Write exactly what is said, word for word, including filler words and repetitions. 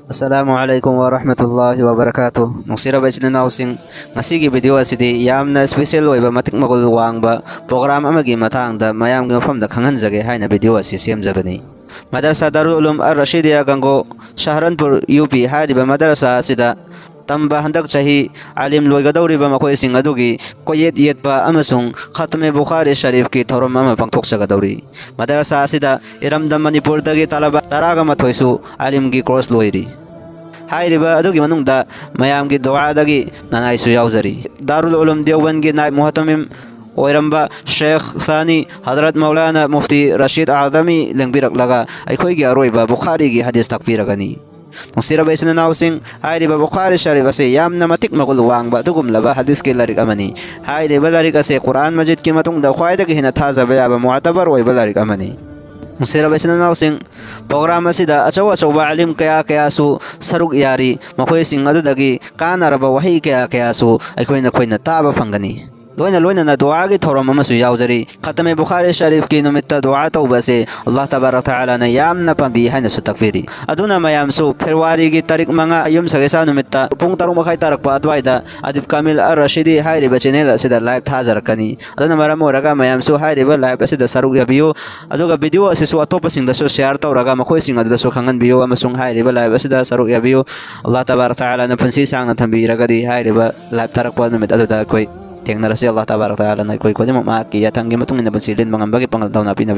ꯑꯁꯂꯥꯃꯨ ꯑꯂꯥꯏꯀꯨꯝ ꯋꯥ ꯔꯍꯃꯇꯨꯜꯂꯥꯍꯤ ꯋꯥ ꯕꯔꯀꯥꯇꯨ꯫ ꯅꯨꯡꯁꯤꯔꯕ ꯏꯆꯤꯟ ꯏꯅꯥꯎꯁꯤꯡ, ꯉꯁꯤꯒꯤ ꯚꯤꯗꯤꯑꯣ ꯑꯁꯤꯗꯤ ꯌꯥꯝꯅ ꯏꯁꯄꯤꯁꯦꯜ ꯑꯣꯏꯕ, ꯃꯇꯤꯛ ꯃꯒꯨꯜ ꯋꯥꯡꯕ ꯄ꯭ꯔꯣꯒ꯭ꯔꯥꯝ ꯑꯃꯒꯤ ꯃꯇꯥꯡꯗ ꯃꯌꯥꯝꯒꯤ ꯃꯐꯝꯗ ꯈꯪꯍꯟꯖꯒꯦ ꯍꯥꯏꯅ ꯚꯤꯗꯤꯑꯣ ꯑꯁꯤ ꯁꯦꯝꯖꯕꯅꯤ꯫ ꯃꯗꯔꯁꯥ ꯗꯥꯔꯨꯜ ꯎꯂꯨꯝ ꯑꯔ ꯔꯁꯤꯗꯤꯌꯥ ꯒꯪꯒꯣ, ꯁꯍꯔꯟꯄꯨꯔ, ꯌꯨ ꯄꯤ ꯍꯥꯏꯔꯤꯕ ꯃꯗꯔꯁꯥ ꯑꯁꯤꯗ ꯇꯝꯕ ꯍꯟꯗꯛ ꯆꯍꯤ ꯑꯥꯂꯤꯝ ꯂꯣꯏꯒꯗꯧꯔꯤꯕ ꯃꯈꯣꯏꯁꯤꯡ ꯑꯗꯨꯒꯤ ꯀꯣꯌꯦꯠ ꯌꯦꯠꯄ ꯑꯃꯁꯨꯡ ꯈꯇꯃꯦ ꯕꯨꯈꯥꯔꯤ ꯁꯔꯤꯐꯀꯤ ꯊꯧꯔꯝ ꯑꯃ ꯄꯥꯡꯊꯣꯛꯆꯒꯗꯧꯔꯤ꯫ ꯃꯗꯔꯁꯥ ꯑꯁꯤꯗ ꯏꯔꯝꯗꯝ ꯃꯅꯤꯄꯨꯔꯗꯒꯤ ꯇꯂꯕꯥ ꯇꯔꯥꯒ ꯃꯥꯊꯣꯏꯁꯨ ꯑꯥꯂꯤꯝꯒꯤ ꯀꯣꯔꯁ ꯂꯣꯏꯔꯤ꯫ ꯍꯥꯏꯔꯤꯕ ꯑꯗꯨꯒꯤ ꯃꯅꯨꯡꯗ ꯃꯌꯥꯝꯒꯤ ꯗꯨꯋꯥꯗꯒꯤ ꯅꯅꯥꯏꯁꯨ ꯌꯥꯎꯖꯔꯤ꯫ ꯗꯥꯔꯨꯜ ꯎꯂꯨꯝ ꯗꯤꯌꯣꯕꯟꯒꯤ ꯅꯥꯏꯕ ꯃꯨꯍꯇꯃꯤꯝ ꯑꯣꯏꯔꯝꯕ ꯁꯦꯈ ꯁꯥꯅꯤ ꯍꯗꯔꯠ ꯃꯧꯂꯥꯅꯥ ꯃꯨꯐꯇꯤ ꯔꯁꯤꯗ ꯑꯥꯗꯃꯤ ꯂꯦꯡꯕꯤꯔꯛꯂꯒ ꯑꯩꯈꯣꯏꯒꯤ ꯑꯔꯣꯏꯕ ꯕꯨꯈꯥꯔꯤꯒꯤ ꯍꯗꯤꯁ ꯇꯥꯛꯄꯤꯔꯒꯅꯤ꯫ ꯅꯨꯡꯁꯤꯔꯕ ꯏꯆꯤꯟ ꯏꯅꯥꯎꯁꯤꯡ, ꯍꯥꯏꯔꯤꯕ ꯕꯨꯈꯥꯔꯤ ꯁꯔꯤꯐ ꯑꯁꯤ ꯌꯥꯝꯅ ꯃꯇꯤꯛ ꯃꯒꯨꯟ ꯋꯥꯡꯕ ꯑꯗꯨꯒꯨꯝꯂꯕ ꯍꯗꯤꯁꯀꯤ ꯂꯥꯏꯔꯤꯛ ꯑꯃꯅꯤ꯫ ꯍꯥꯏꯔꯤꯕ ꯂꯥꯏꯔꯤꯛ ꯑꯁꯤ ꯀꯨꯔꯥꯟ ꯃꯖꯤꯗꯀꯤ ꯃꯇꯨꯡꯗ ꯈ꯭ꯋꯥꯏꯗꯒꯤ ꯍꯦꯟꯅ ꯊꯥꯖꯕ ꯌꯥꯕ ꯃꯨꯑꯇꯕꯔ ꯑꯣꯏꯕ ꯂꯥꯏꯔꯤꯛ ꯑꯃꯅꯤ꯫ ꯅꯨꯡꯁꯤꯔꯕ ꯏꯆꯤꯟ ꯏꯅꯥꯎꯁꯤꯡ, ꯄ꯭ꯔꯣꯒ꯭ꯔꯥꯝ ꯑꯁꯤꯗ ꯑꯆꯧ ꯑꯆꯧꯕ ꯑꯥꯂꯤꯝ ꯀꯌꯥ ꯀꯌꯥꯁꯨ ꯁꯔꯨꯛ ꯌꯥꯔꯤ꯫ ꯃꯈꯣꯏꯁꯤꯡ ꯑꯗꯨꯗꯒꯤ ꯀꯥꯟꯅꯔꯕ ꯋꯥꯍꯩ ꯀꯌꯥ ꯀꯌꯥꯁꯨ ꯑꯩꯈꯣꯏ ꯅꯈꯣꯏꯅ ꯇꯥꯕ ꯐꯪꯒꯅꯤ꯫ ꯂꯣꯏꯅ ꯂꯣꯏꯅꯅ ꯗꯨꯋꯥꯒꯤ ꯊꯧꯔꯝ ꯑꯃꯁꯨ ꯌꯥꯎꯖꯔꯤ꯫ ꯈꯇꯃꯦ ꯕꯨꯈꯥꯔꯤ ꯁꯔꯤꯐꯀꯤ ꯅꯨꯃꯤꯠꯇ ꯗꯨꯋꯥ ꯇꯧꯕ ꯑꯁꯤ ꯑꯜꯂꯥꯍ ꯇꯕꯥꯔꯛ ꯇꯥꯂꯥꯅ ꯌꯥꯝꯅ ꯄꯥꯝꯕꯤ ꯍꯥꯏꯅꯁꯨ ꯇꯥꯛꯄꯤꯔꯤ꯫ ꯑꯗꯨꯅ ꯃꯌꯥꯝꯁꯨ ꯐꯦꯕ꯭ꯔꯨꯋꯥꯔꯤꯒꯤ ꯇꯥꯔꯤꯛ ꯃꯉꯥ, ꯌꯨꯝ ꯁꯒꯩꯁꯥ ꯅꯨꯃꯤꯠꯇ ꯄꯨꯡ ꯇꯔꯨꯛ ꯃꯈꯥꯏ ꯇꯥꯔꯛꯄ ꯑꯗꯨꯋꯥꯏꯗ ꯑꯗꯤꯕ ꯀꯥꯃꯤꯜ ꯑꯔ ꯔꯁꯤꯗꯤ ꯍꯥꯏꯔꯤꯕ ꯆꯦꯅꯦꯜ ꯑꯁꯤꯗ ꯂꯥꯏꯚ ꯊꯥꯖꯔꯛꯀꯅꯤ꯫ ꯑꯗꯨꯅ ꯃꯔꯝ ꯑꯣꯏꯔꯒ ꯃꯌꯥꯝꯁꯨ ꯍꯥꯏꯔꯤꯕ ꯂꯥꯏꯚ ꯑꯁꯤꯗ ꯁꯔꯨꯛ ꯌꯥꯕꯤꯌꯨ꯫ ꯑꯗꯨꯒ ꯚꯤꯗꯤꯑꯣ ꯑꯁꯤꯁꯨ ꯑꯇꯣꯞꯄꯁꯤꯡꯗꯁꯨ ꯁꯤꯌꯥꯔ ꯇꯧꯔꯒ ꯃꯈꯣꯏꯁꯤꯡ ꯑꯗꯨꯗꯁꯨ ꯈꯪꯍꯟꯕꯤꯌꯨ ꯑꯃꯁꯨꯡ ꯍꯥꯏꯔꯤꯕ ꯂꯥꯏꯚ ꯑꯁꯤꯗ ꯁꯔꯨꯛ ꯌꯥꯕꯤꯌꯨ꯫ ꯑꯜꯂꯥꯍ ꯇꯕꯥꯔꯛ ꯇꯥꯂꯥꯅ ꯄꯨꯟꯁꯤ ꯁꯥꯡꯅ ꯊꯝꯕꯤꯔꯒꯗꯤ ꯍꯥꯏꯔꯤꯕ ꯂꯥꯏꯚ ꯊꯥꯔꯛꯄ ꯅꯨꯃꯤꯠ ꯑꯗꯨꯗ ꯑꯩꯈꯣꯏ ꯊꯦꯡꯅꯔꯁꯤ꯫ ꯑꯜꯂꯥꯍ ꯇꯕꯥꯔꯛ ꯇꯥꯂꯥꯅ ꯑꯩꯈꯣꯏ ꯈꯨꯗꯤꯡꯃꯛ ꯃꯍꯥꯛꯀꯤ ꯌꯥꯊꯪꯒꯤ ꯃꯇꯨꯡ ꯏꯟꯅ ꯄꯨꯟꯁꯤ ꯂꯦꯟꯕ ꯉꯝꯕꯒꯤ ꯄꯥꯡꯒꯜ ꯊꯧꯅꯥ ꯄꯤꯅꯕ